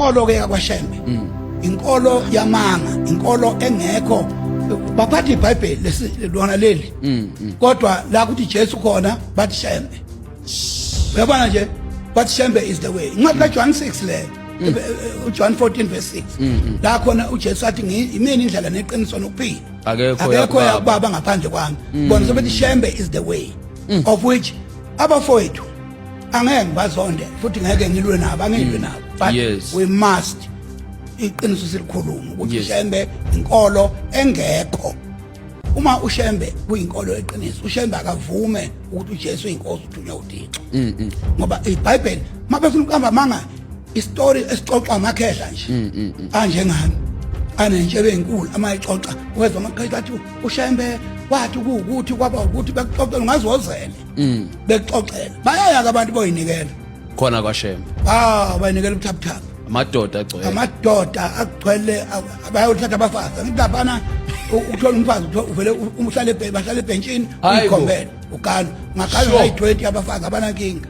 Inkolo ke yakwaShembe inkolo yamanga, inkolo engekho. Baphatha iBhayibheli lona leli, kodwa la kuthi Jesu khona bathi Shembe. Uyabona nje, bathi Shembe is the way. Incwadi kaJohn 6 leyo, uJohn 14 verse 6, la khona uJesu athi, "Yimina indlela neqiniso nokuphila." Akekho akekho yakubaba. Yakubaba ngaphandle kwami. Bona sebethi Shembe is the way, of which abafowethu angeke ngibazonde futhi ngeke ngilwe nabo, angilwe nabo, but we must iqiniso silikhuluma ukuthi Shembe inkolo engekho. Uma uShembe kuyinkolo eqiniso, uShembe akavume ukuthi uJesu uyinkosi, uthunywa uThixo, ngoba iBhayibheli mabefuna ukuhamba manga istory esixoxwa amakhehla nje anjengami anentshebe enkulu, amayixoxa wezwa amakhehla athi uShembe wathi kuwukuthi kwaba ukuthi bekuxoxela ungazozele. Bekuxoxela bayaya ke abantu boyinikela khona kwaShembe. Ah, bayinikela ubuthaphuthaphu. Amadoda agcwele. Amadoda agcwele, bayothatha abafazi. Angithi laphana ukuthola umfazi uvele uhlale bahlale ebhentshini. Hayi bo. Uyikhombele ugana ungagana. 20 abafazi abanankinga.